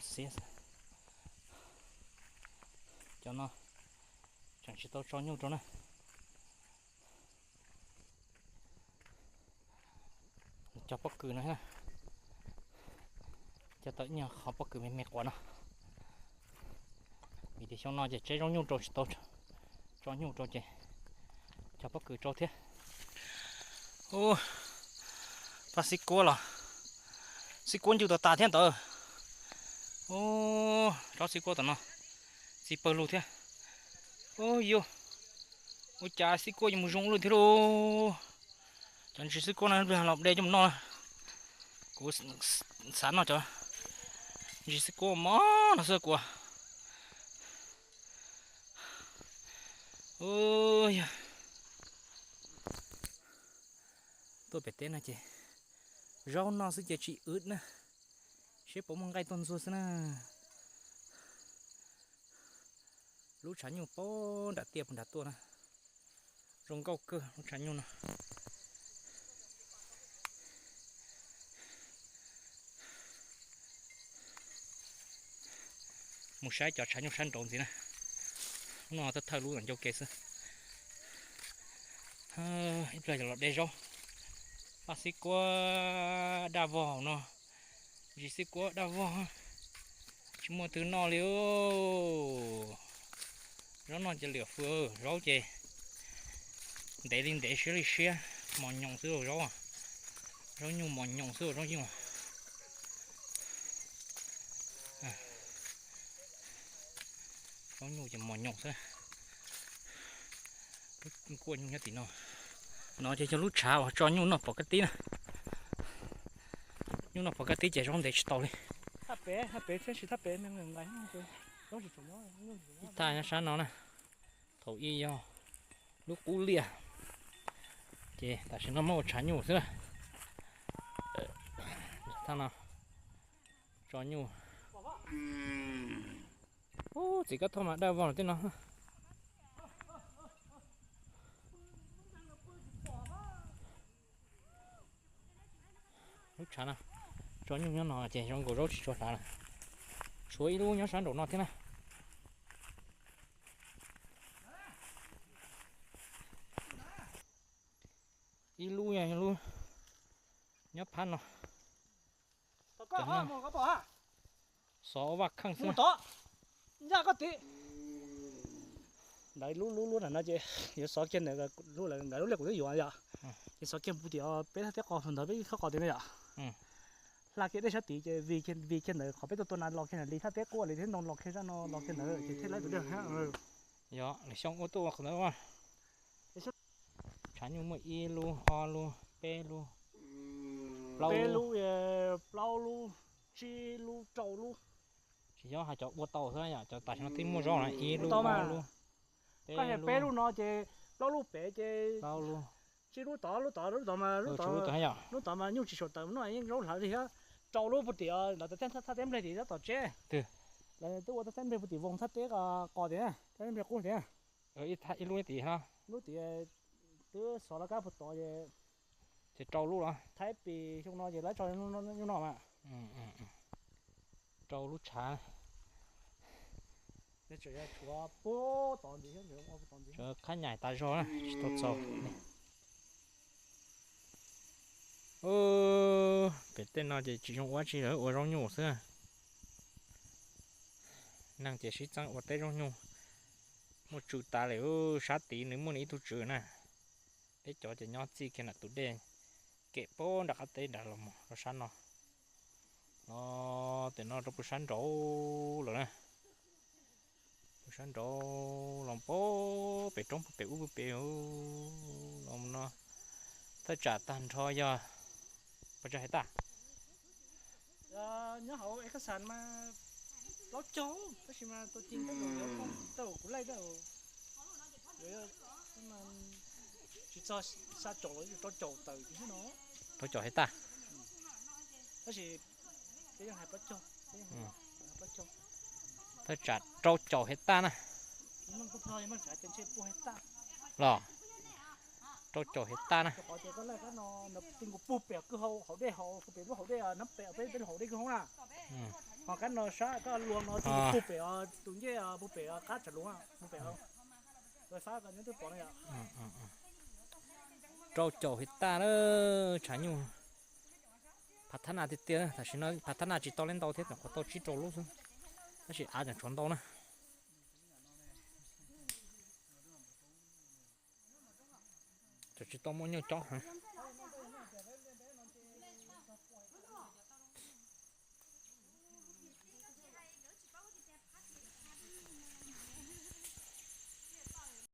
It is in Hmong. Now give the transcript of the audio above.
Xiab, cov no tseem tsis tau tso nyuj rau na. Cog pob kws no, cog tau ib nyuag qhov pob kws me me quav no. Vim tias xyoo no ces tseb zoo nyuj rau tsis tau tso nyuj rau ces cog pob kws rau thiab. Ua, paj xib kuab los, xib kuab ncw tas tas thiab ntawd. Ua, tsob xib kuab tom no txi pawg lug thiab. Ua, yus, ua cas xib kuab yuav mus zoo lawm thiab lauj. Cov ntsis xib kuab no los de coj mus noj. Kuv xav noj cov ntsis xib kuab mos no xwb kuv. Ua, yog tuaj pem teb no ces zaub noj xwb ces tsis wb na, seb puas muaj nqaij tuaj ntxuag xwb na. Lub tshav nyuj puag nram tiaj puag nrad tuaj na, zoo nkauj kawg lub tshav nyuj no. Mus saib cov tshav nyuj sab nraud ntxiv na. Hnub no thawj thawj lub ntawm ncauj ke xwb. Ib pliag los de zaub. Paj xib kuab daj vog no, ntsis xib kuab daj vog, tsis muaj twg noj li. Zaub noj ces liam fwj, zaub ces ntev li ntev siab li siab, mos nyoos xwb zaub. Zaub nyuj mos nyoos xwb zaub nyuj. Zaub nyuj ces mos nyoos xwb. Lub kuaj nyuj nyob tim no. No ces yog lub tshav uas tso nyuj noj pom kab tib na. Nyuj noj pom kab tib ces zaub ntev tsis tau li. Thaj pem, thaj pem, thaj pem, ib thaj nyob sab no na. Thaum ub yog lub qub liaj, ces tam sim no muab ua tshav nyuj xwb na. Thaj no tso nyuj. Ub, txiv kab thoj mas daj vog tej no. Lub tshav no tso nyuj nyob no ces zoo nkaus zaub tsis tshua hlav lawm. Tshuav ib lub nyob sab nraum no thiab na. Ib lub, lub nyob phab no. Xov vaj kheej xwb. Ntawm ib lub lub nram no ces yuav xov kiag ntawm lub, nkawd lub liaj kuv twb yuav yom. Ces xov kiag puag tim peb thaj teb qos ntawd peb khawb qos tiag na yom. Hla kiag dej sab tid ces vij kiag ntawd qhov peb tuaj tua nas los kiag ntawd li thaj teb quaj li thiab ntoo los kiag sab no los kiag ntawd ces thiaj laib tus dej thiab. Yog lwm xyoo ua tuaj ua qhov ntawd. Tshav nyuj muaj ib lub, ob lub, peb lub, plaub lub, plaub lub, tsib lub, rau lub. Tsis yog hais cov ua tau xwb yom, cov tam sim no twb muaj zaub na, ib lub, ob lub, peb lub no ces plaub lub pem ces plaub lub, tsib lub tod, lub tod, lub tod mas, lub tod mas nyuj tsis saum taws no yeej zaub hlav li thiab. Rau lub puag tim ntawd thaj teb nplej tim tab tom tsev. Lawv twb ua thaj teb nplej puag tim voos thaj teb qos tiag, thaj teb nplej qub tiag. Ib lub tim no, lub tim twb xov lawv kab puag tod ces rau lub los. Thaib pis xyoo no ces lawv tso nyuj noj mas. Rau lub tshav. Tseem tshuav puag tod ntxiv, tshuav qhab nyaim tas zog na tsis tau txaus. Pem tej no ces tsis zoo ua tsi, lawv ua zaub nyuj xwb. Neeg ces sib txeeb ua teb zaub nyuj. Muaj tswv tas lawm, sab tid nws muaj nws ib tug tswv na. Peb cov ces nyob txij kiag nram tus dej kem puag nram qab teb nrad los mus rau sab no. Los tim no rau puag sab nraud lawm na. Puag sab nraud los puag pem roob puag pem ub puag pem los no. Thaj tsam tag nrho yog puas tsawg hais tas? Nyob hauv es kaj xas mas plaub caug, tab sis mas tua ci tau kuv laij tsis txog xya caum los rau caum tawm no. Rau caum hais tas. Tab sis peb yeej hais plaub caug, peb yeej hais plaub caug. Thaj tsam rau caum hais tas na. Los rau caum hais tas na. Peb lub hauv dej kwj hoob na. Ho kab no sab koj luag no twb puag pem os, tus ncej puag pem os, qab tsam luag puag pem os. Fab koj nyob twb pom no yom. Rau caum hais tag na, tshav nyuj. Phav thab na tiag tiag, tam sim no phav thab na tsis tau li ntau thiab, nyuam qhuav tau tsib rau lub xwb, tab sis av tseem tshuav ntau na. Tseem tsis tau muaj nyuj cob heev.